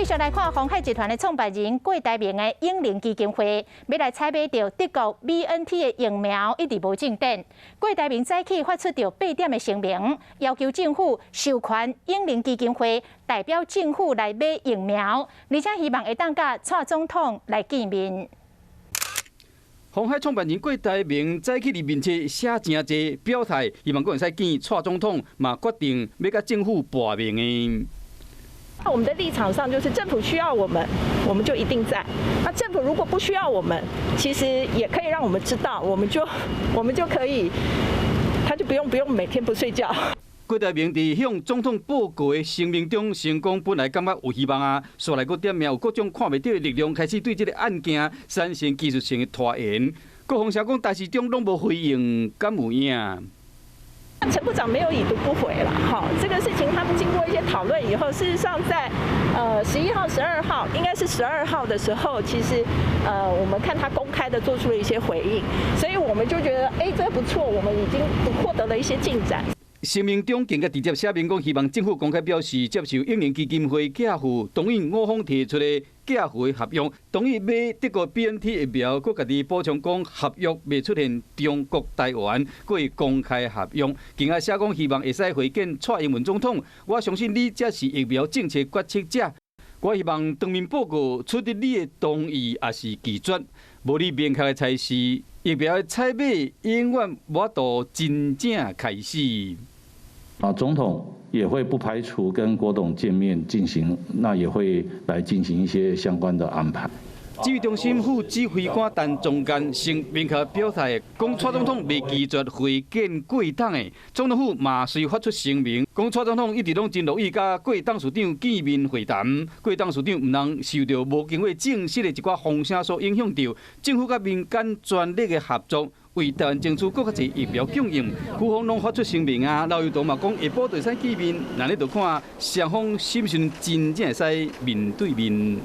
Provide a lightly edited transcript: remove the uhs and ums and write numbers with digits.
續來看鴻海集團的創辦人郭台銘的永齡基金會，欲來採買著德國 BNT 的疫苗，一直無進展。郭台銘早起發出著八點的聲明，要求政府授權永齡基金會代表政府來買疫苗，而且希望會當佮蔡總統來見面。鴻海創辦人郭台銘早起佇面冊寫誠濟表態，希望閣會使見蔡總統，嘛決定欲佮政府搏命的。我們的立場上就是政府需要我們，我們就一定在。那政府如果不需要我們，其實也可以讓我們知道，我們就可以，他就不用每天不睡覺。郭台銘佇向總統報告的聲明中，聲講本來感覺有希望啊，煞來閣點名有各種看袂著的力量開始對這個案件產生技術性的拖延。國防聲講，但是中攏無回應，敢有影？陳部長沒有已讀不回了，哈，這個事情他們經過一些討論以後，事實上在11號、12號，應該是12號的時候，其實我們看他公開的做出了一些回應，所以我們就覺得，哎，這個不錯，我們已經獲得了一些進展。聲明中更加直接寫明講，希望政府公開表示接受永齡基金會寄付，同意我方提出的寄付的合約，同意買德國 BNT 疫苗，閣家己補充講合約袂出現中國台灣，閣會公開合約。更加寫講希望會使會見蔡英文總統。我相信你才是疫苗政策決策者。我希望當面報告取得你的同意，抑是拒絕，無你明確的指示，疫苗的採買永遠無法度真正開始。啊，總統也會不排除跟郭董見面進行，那也會來進行一些相關的安排。指揮中心副指揮官陳宗彥先明確表態，講蔡總統袂拒絕會見郭董的，總統府嘛隨發出聲明，講蔡總統一直攏真樂意佮郭董事長見面會談。郭董事長毋通受著無經過證實的一寡風聲所影響著，政府佮民間全力的合作，為台灣爭取閣較濟疫苗供應，府方攏發出聲明啊，劉幼彤嘛講下晡就會使見面，咱咧就看雙方是毋是真正會使面對面。